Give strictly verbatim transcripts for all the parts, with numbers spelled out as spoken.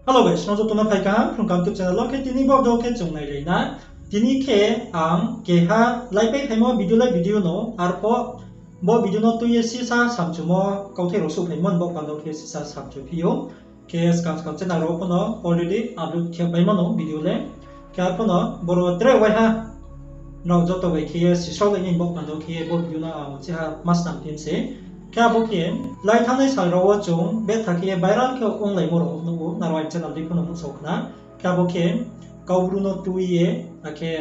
Hello guys, nrao joto no phai kaham Phrung Kaham YouTube channel wo. Khe tini bo video khe chung nailai na. Tini khe ang keha laipai phaimo video le video no, arphuh bo video no tui ye sisa samchumo kauthai rao souhphaimo ni baoh panda wo khe sisa samchu phi ou. Khe skang skang channel rao pho no already upload khe paimo no video le. Khe arphuh no boro tre waiha nrao joto bai khe ye sisrao lai ni baoh panda wo khe ye bo video no ang chiha ma snam phi mi se. Khe abo khe lai thanngnai sal rao wo chung betha khe ye viral khe onglaimo rao nuh ou, nrao aini channel dei pho no nuhsao khna. Khe abo khe Kaubru no tui ye, akhe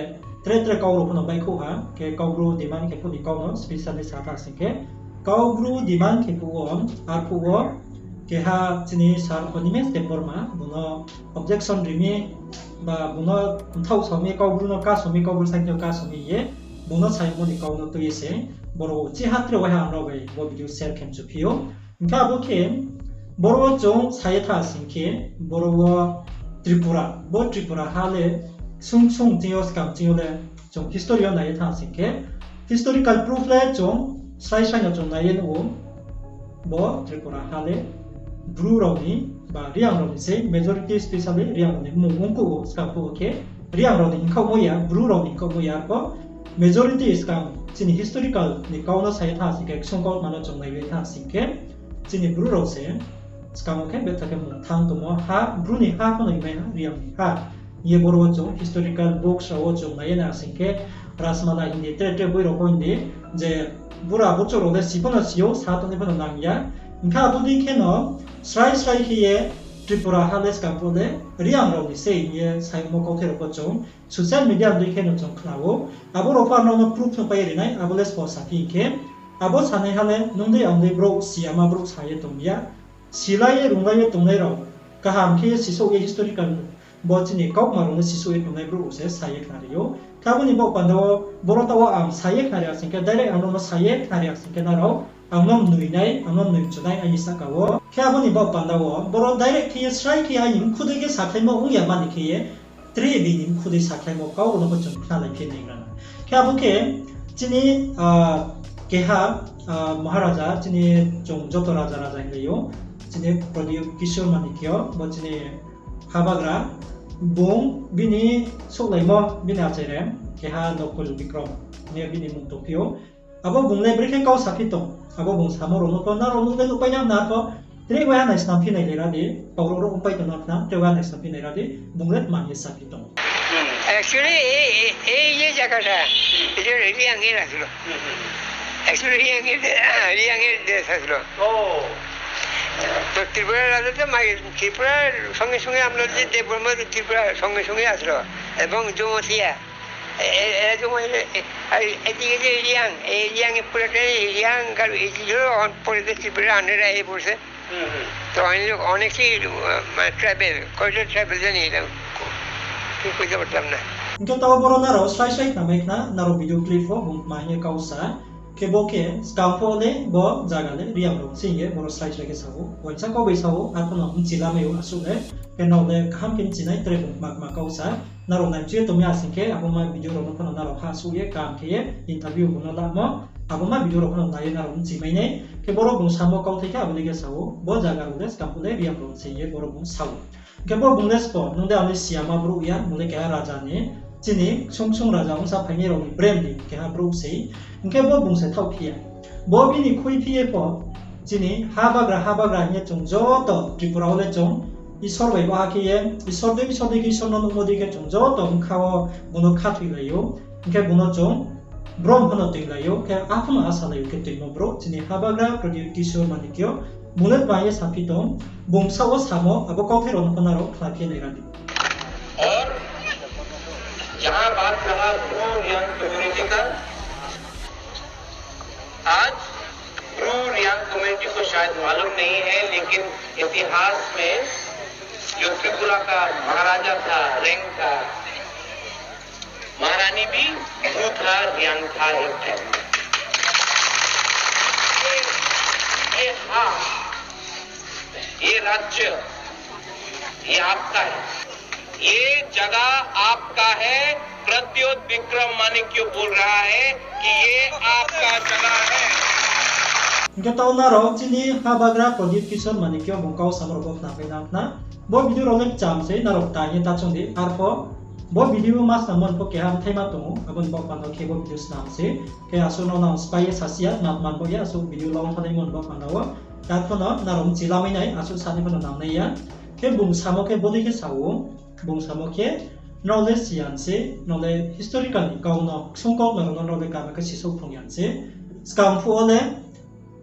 tre tre kau rao pho no baihkhouh ha, khe Kaubru demand khe phuh ni kau no specially sa tha sing khe, Kaubru demand khe phuh wo, arphuh wo, keha chini sir Animesh Debbarma, bung no objection ri mi, ba bung no mthaoh sao mi, Kaubru no kaso mi, Kaubru saing no kaso mi ye, bung no sayagmo ni kau no tui ye se, boro wo chiha tre waiha ang nrao bai bo video share khe mchu phi ou. Hing khe abo khe, boro wo chung sa ye tha sing khe, boro wo Tripura, bo Tripura ha le ksung ksung ching yo, skang ching yo le chung history yo nai ye tha sing khe, historical proof le chung srai srai no chung nai ye nuh ou. Bo Tripura ha le Bru rao ni ba Reang rao ni sei majority, specially Reang rao ni mmung ongkuh ou, skang phuh wo khe Reang rao ni hingkhaohmo ya, Bru rao ni hingkhaohmo ya, arphuh majority skang chini historical ni kau no sa ye tha sing khe, ksung kautma no chung nai ye tha sing khe, chini Bru rao se skang wo khe betha khe mmung thanng tongmo ha, Bru ni ha pho no hingmai ha, Reang ni ha hing ye boro wo chung historical books rao wo chung nai ye na sing khe, Rajmala hing di, tre tre boi rao pho hing di, je bura burchouh rao le si pho no si ou, sa tongnai pho no nang ya. Hing khe abo dei khe no srai srai khe ye Tripura ha le skang phuh le Reang rao ni sei hing ye sayagmo kauthai rao pho chung social media dei khe no chung khna ou. Abo rao pho ang nrao no proof no pai ye ri nai, abo le sbo saphi hing khe, abo sanaiha le nung dei ang dei brouh siyama brouh sa ye tong ya. Silai ye runglai ye tongnai rao, kaham khe ye sisouh ye historical bo chini kautma rao no sisouh ye tongnai brouh rao se sa ye khnari ou. Khe abo ni baoh panda wo, boro taoh wo ang sa ye khnari ya sing khe, direct ang nrao no sa ye khnari ya sing khe, nrao ang no mnoi nai, ang no mnoi mchu nai aini sahka wo. Khe abo ni baoh panda wo boro direct khe ye srai khe ye aini mkhu dei khe sakhlaimo ong ya mani khe ye, tre bini mkhu dei sakhlaimo kau rao no pho chung khnalai phi nai gra na. Khe abo khe chini, ah, keha, ah, Maharaja, chini chung joto raja raja hinglai ou, chini Pradyut Kishore Manikya, bo chini habagra, bung bini souhlaimo bini achai re, keha Nakul Bikram hing ye bini mmung tongphi ou. Abo bung le brekhe kau saphi tong, abo bung samo rao no pho nrao nuh le nuhpai nang khna pho, tre waiha naisnam phi nailai ra di, pau rao rao ongpai tong nang khna, tre waiha naisnam phi nai ra di, bung le tma hing ye saphi tong. Actually, এই, এই, এই যে জায়গাটা, এটা রিয়াংয়ের আসলো। Actually, রিয়াংয়ের দে-, রিয়াংয়ের দেশ আসলো। তো ত্রিপুরা রাজা তো মাই-, ত্রিপুরার সঙ্গে সঙ্গে আমরা যে দেববর্মা তো ত্রিপুরার সঙ্গে সঙ্গে আসলো। এবং জমতিয়া, এ-, এ-, এরা জমতিয়া, এ-, আর এদিকে যে রিয়াং, এই রিয়াং এ পুরাটাই রিয়াং, কারণ এই যে পরে তো ত্রিপুরা আন্ডারে আইয়া পড়ছে। তো অনেক, অনেকেই, আহ, মানে, ট্রাইবেল, কয়টা ট্রাইবেল জানি না, ঠিক বুঝতে পারতাম না। Hing khe taoh boro nrao srai srai khnamai khna, nrao video clip wo bung tma hing ye kau sa. Khe bo khe skang phuh le bo zaga le Reang rao ni sei hing ye boro srai srai khe sa ou. Uaingsa kau bai sa ou, arphuh no bchi lamai ou asuh le. Khe nrao le kaham khe bchi nai, tre bung tma tma kau sa. Nrao nai mchu ye tong mi asing khe, abo ma video rao no pho no nrao hahsouh ye, kaham khe ye, interview bung no lamo. Abo ma video rao pho no nai ye nrao bchi mai nai. Khe boro bung samo kauthai khe abo dei khe sa ou, bo zaga rao le skang phuh le Reang rao ni sei hing ye boro bung sa ou. Hing khe bo bung le sbo, nung de ang le siyama brouh ya, bung le keha raja ni, chini ksung ksung raja ongsa phainai rao ni brem ni keha brouh sei. Hing khe bo bung se thaohphi ya. Bo bini khuiphi ye pho, chini ha bagra, ha bagra hing ye chung joto Tripura wo le chung Isor bai baha khe ye, Isor dei, Isor dei khe, Isor no nuhmo dei khe chung joto bkha wo bung no khathoilai ou. Hing khe bung no chung brom pho no toilai ou, khe aphuh no asalai ou khe toimo brouh, chini ha bagra Pradyut Kishore Manikya, bung le tma ye saphi tong, bung bsaoh wo samo, abo kauthai rao no pho nrao khnaphi nai ra di. और जहां बात रहा ब्रू रियांग कम्युनिटी का, आज ब्रू रियांग कम्युनिटी को शायद मालूम नहीं है, लेकिन इतिहास में जो त्रिपुरा का महाराजा था, रेंग का, महारानी भी ब्रू था, रियांग था एक टाइम। ये, ये, हाँ, ये राज्य, ये आपका है। ये जगह आपका है। प्रद्योत विक्रम माणिक्य बोल रहा है कि ये आपका जगह है। Hing khe taoh nrao chini ha bagra Pradyut Kishore Manikya bung kau samo rao pho khnapai nang khna. Bo video rao le kcham se, nrao ta ye ta choung di. Arpho bo video ma snam mo ni pho keha bthai ma tong ou, abo ni baoh panda khe bo video snam se. Khe asuh no nang spái ye sasi ya, nang man bo ye asuh video long thanngnai mo ni baoh panda wo. Arpho no nrao mchi lamai nai, asuh sa ni pho no nangnai ya. Khe bung samo khe bodei khe sa ou, bung samo khe, nrao le si ya se, nrao le historical ni kau no, ksung kau no rao no nrao le kama khe sisouh phrung ya se. Skang phuh wo le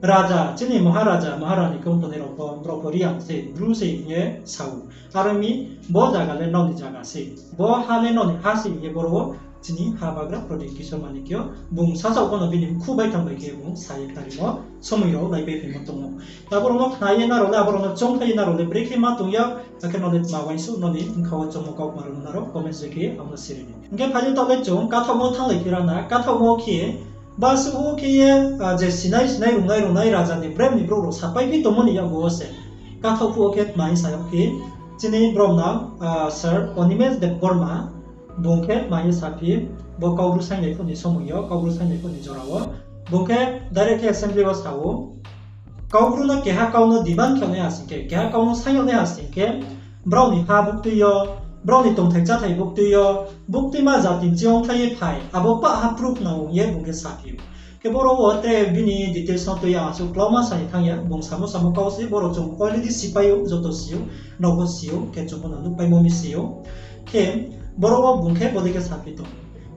raja, chini Maharaja, Maharani khe ong tongnai rao pho, brao pho Reang se, Bru se hing ye sa ou. Aro mi, bo zaga le nrao ni zaga se, bo ha le nrao ni ha se hing ye boro wo chini ha bagra Pradyot Kishore Manikya bung sasaoh pho no bini mkhu baithang bai khe bung sa ye khnarimo somoi rao laipai phaimo tong ou. Abo rao no khna ye nrao le, abo rao no choungphai ye nrao le brekhe ma tong ya, akhe nrao le tma uaingsouh nrao ni bkha wo choungmo kaukma rao no nrao comments bai khe ang no siri di. Hing khe phai di taoh le chung kathaohmo thannglai phi ra na, kathaohmo khe, basuh wo khe ye, je sinai sinai rungnai rungnai raja ni brem ni brouh rao sapai phi tongmo ni yakgu wo se. Kathaoh phuh wo khe tma hing sa yag phi, chini bromna, Sir Animesh Debbarma, bung khe tma ye saphi, bo Kaubru sainglai phuh ni somoi yo, Kaubru sainglai phuh ni jora wo, bung khe direct khe assembly wo sa ou, Kaubru no keha kau no demand khe nai ha sing khe, keha kau no saing yag nai ha sing khe, brao ni ha buktui yo, brao ni tongthai cháthai buktui yo, buktuima jati ni ching ongkhlai ye phai, abo pah ha proof nang ou hing ye bung khe saphi ou. Khe boro wo tre bini details no tui ya asuh klauma sa ni thanng ya, bung samo samo kau se, boro chung already sipai ou, joto si ou, nrao pho si ou, khe chung pho no nuhpaimo mi si ou. Khe boro wo bung khe bodei khe saphi tong.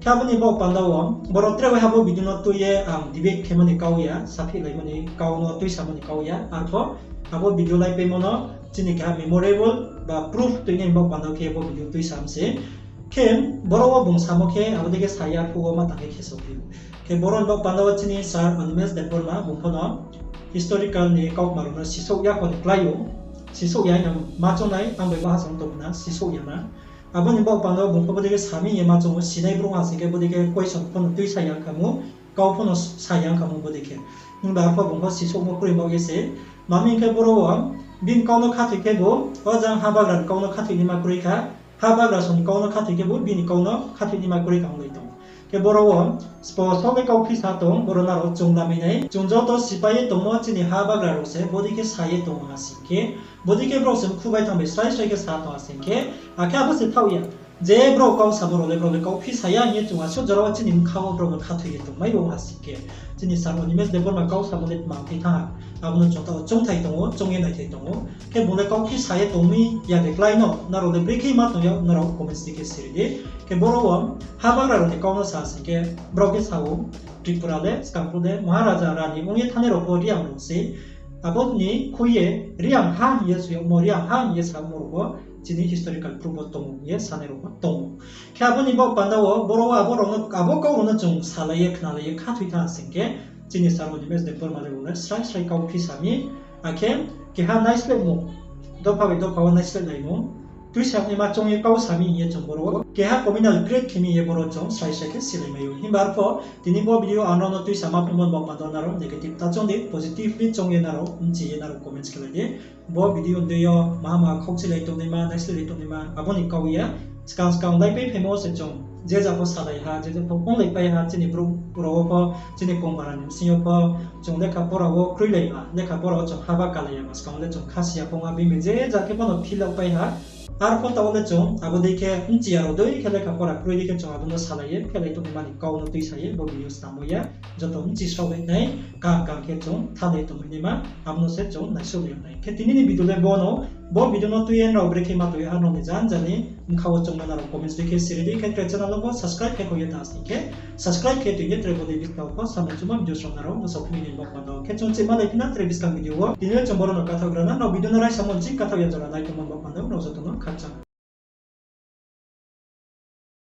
Khe abo ni baoh panda wo, boro tre waiha bo video no tui ye ang debate khemo ni kau ya, saphihlaimo ni kau no tuisamo ni kau ya, arpho abo video laipaimo no chini keha memorable ba proof tuinai baoh panda khe bo video tuisa mi se. Khe boro wo bung samo khe abo dei khe sa ya phuh wo ma tang khe khe sophi ou. Khe boro ni baoh panda wo chini Sir Animesh Debbarma bung pho no historical ni kaukma rao no sisouh ya kho ni klái ou, sisouh ya hing ma choung nai, ang bai bahasa no tong na, sisouh ya na. Abo ni baoh panda wo bung pho bodei khe sa mi ye ma choung ou, sinai brouh ha sing khe bodei khe question pho no tuisa ya khamu, kau pho no sa ya khamu bodei khe. Himba arpho bung pho sisouhmo kroi baoh ye se. Mami hing khe boro wo bini kau no khathoi khebu, o jang ha bagra ni kau no khathoinaima kroi kha, ha bagra song ni kau no khathoi khebu bini kau no khathoinaima kroi kha onglai tong. Khe boro wo spo sole kau phisa tong, boro nrao chung lamai nai. Chung joto sipai ye tongmo chini ha bagra rao se bodei khe sa ye tong ha sing khe, bodei khe brao se mkhu baithang bai srai srai khe sa tong ha sing khe, akhe abo se thaoh ya. Je brao kau samo rao le, brao le kau phisa ya hing ye chung asuh jora wo chini bkha wo brao no khathoi ye tongmai ou ha sing khe, chini Sir Animesh Debbarma kau samo le tma khe thanng ha, abo no chung taoh choungthai tong ou, choung ye naithai tong ou. Khe bung le kau phisa ye tong mi ya de klái no, nrao le brekhe ma tong ya, nrao comments dei khe siri di. Khe boro wo ha bagra rao ni kau no sa sing khe, brao khe sa ou, Tripura le, skang phuh le Maharaja Rani ong ye thanngnai rao pho Reang rao se. Abo ni khui ye Reang ha hing ye soi yagmo, Reang ha hing ye samo rao pho chini historical proof wo tong ou hing ye sanai rao pho tong ou. Khe abo ni baoh panda wo boro wo abo rao no, abo kau rao no chung salai ye, khnalai ye khathoi thanng sing khe, chini Sir Animesh Debbarma le bung le srai srai kau phisa mi, akhe keha naislehmung, dopha bai dopha wo naisleh laimung, tuisa naima choung ye kau sa mi hing ye chung boro wo keha communal create khe mi ye boro chung srai srai khe silai mai ou. Himba arpho tini bo video ang nrao no tuisa ma phimo ni baoh panda wo nrao negative ta choung di, positively choung ye nrao, mchi ye nrao comments khe lai di. Bo video ni deing yo maha maha khaukchilai tongnaima, naislelai tongnaima, abo ni kau ya. Skang skang laipai phaimo se chung je ja pho salai ha, je ja pho onglaipai ha, chini brouh rao wo pho, chini kongpara ni bsing yo pho, chung lekha pora wo kroilaima, lekha pora wo chung haba kalai ya ma, skang le chung khasi ya pho ong ha, bini je ja khe pho no feel pai ha. Arpho taoh le chung abo dei khe mchi ya rao dei khe lekha pora kroi dei khe chung abo no salai ye, phelai tongnaima ni kau no tuisa ye bo video snammo ya. Joto mchi saoh lai nai, kaham kaham khe chung thanai tongmai naima, abo no se chung naisouh lai nai. Khe tini ni video le bo no, bo video no tui ye nrao brekhe ma tong ye ha nrao ni jan jani bkha wo choungmo nrao comments dei khe siri di, khe tre channel no pho subscribe khe kho ye ta sing khe, subscribe khe tui ye tre bo dei buskang pho samung chuma video srao nrao no saoh phini ni baoh panda wo. Khe chung chima lai phi na tre buskang video wo. Tini le chung boro no kathaoh gra na, nrao video no raisa mo nching kathaoh ya jora nai tongmo ni baoh panda wo nrao joto no khakchang.